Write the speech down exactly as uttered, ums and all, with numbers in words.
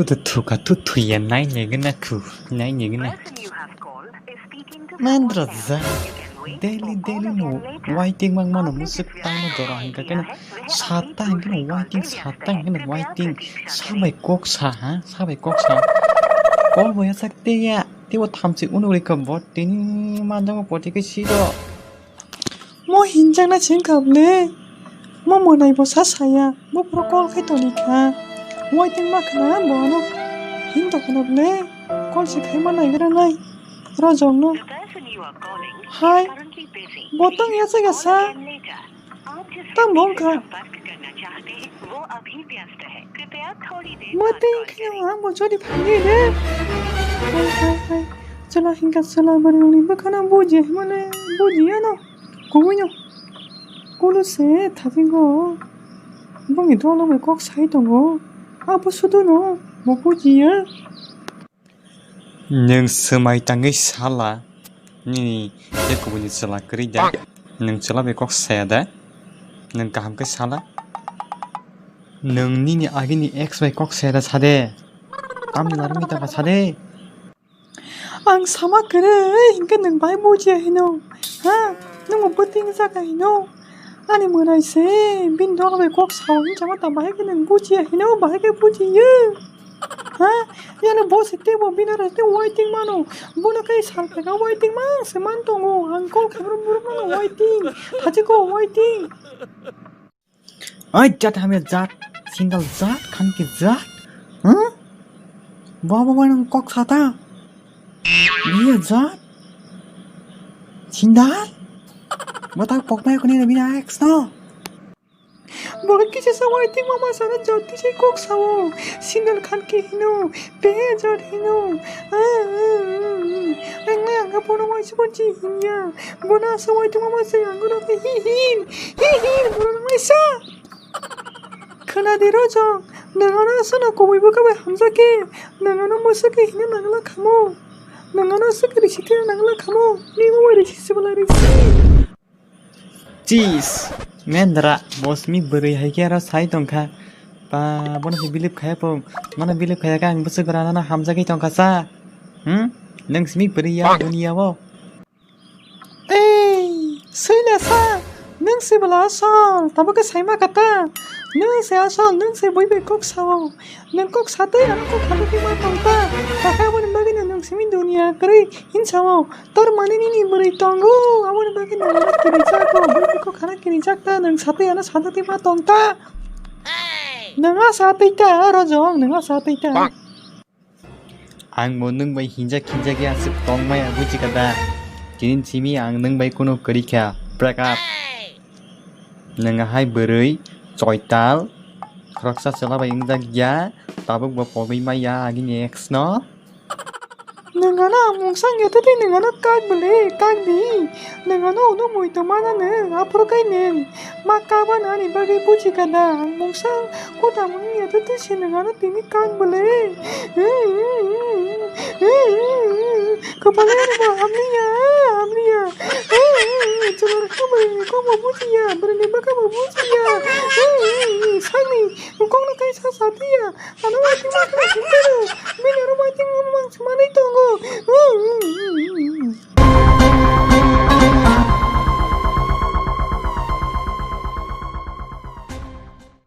Tutu thuka tu thuya nai nigina khu, nai nigina. Mendra za, daily daily no waiting mang mano musuk tangno jora hingka keno sata hingkeno waiting, sata hingkeno waiting, sabai kok sa ha, sabai kok sa. Kol boya sak teya, tewa thamchi unuri ka bot tini manjang poti ke siro. Mo hinjakna chengkha ble. Mo mwnai bo sa saya. Bo phuru call khai toni kha. Waiting ma khna bo ano. Hin to khna ble. Call se khai ma nai gra nai. Rojong no. Hai. Bo tong ya sa ya sa. Tam bong kha. Mo ting khna ang bo jodi phani re. Hai hai hai. Chwla hingka chwla bwrwini bwkhano buji hwnmale buji ano. Kubui no. Kulu se thasingo. Bongni dolo bai kok sai tongo. Abo sudu no. Bo bujiya. Nwng swmai tangwi sala. Nini tei kubuni chwla kwrwi da. Nwng chwla bai kok saya da. Nwng kaham khe sala. Nwng nini agini ex bai kok saya da sade. Tamni narwgwi tangkha sade. Ang sama kwrwi hinkhe nwng bai bujiya hino. Ha? Nwng bo bwtwi wngjakha hino. Ani mwrai se bini dolo bai kok sao hinwi sama ta bahai khe nwng bujiya hino, bahai khe bujiya. Ha? Yano bo se teibo bini aro tei waiting mano. Bono khe sal phaikha waiting mang se man tongo. Ang call khaibro borok mano waiting. Thachiko waiting. Ai jat hamya jat, sindal jat, khanki jat. Huh? Baba bai nang kok sata. Biya jat. Sindal. Bata kok mai kuni bina ex no. Borok kisa sa waiting mama sana jat kisa kok sao. Sindal khanki hino. Bejar hino. Ang ang bono waisa bo ji hinya. Bono asa waitung ma se ang bono hi hin hi hin bono waisa. Khana de ro jong. Nang ano asa no koboi bo kabai hamjake. Nang ano musa ke hino nang la khamo. Nang ano asa ke risi ke nang la khamo. Ni mo risi se bala risi. Chis, mendra, bo simi bwrwi hai khe aro sai tongkha. Ba, bono se bilip khaya po, mano bilip khaya khe ang bwswk rana no hamjagwi tongkha sa. Hmm? Nwng simi bwrwi ya duniya o. Ei, swila sa, nwng se bwla asol, tabuk khe saima kha ta. Nwng se asol, nwng se bui bai kok sao. Nwng kok satwi ano kok khalukwi ma tong ta. Takha boni bagwi no nwng simi duniya kwrwi hin sao. Tor mani nini bwrwi tongo, aboni bagwi nwng ano kirijago, bwrwi kok khana kirijak ta, nwng satwi ano satwi ma tong ta. Nwng a satwi ta, rojong, nwng a satwi ta. Ang bo nwng bai hinjak hinjak ya aswk tong maya buji ka da. Tini simi ang nwng bai kunu kwrwi kha, break up. Nwng ahai bwrwi, choital, khoroksa chwla bai wngjak ya, tabuk bo pogwi maya agini ex no. Nwng ano ang mungsa wngya tei nwng ano kak bwle, kak di. Nwng ano uno mui tongma na nwng, aphuru khe nwng ma kak bana ani bagwi buji ka da. Ang mungsa kuda mung wngya tei se nwng ano tini kak bwle. Kwpal ani bo hamliya, hamliya. Chwla khe bwrwini kok bo bujiya, bwrwini bwkha bo bujiya. Sakni kokno kaisa sa tiya. Ano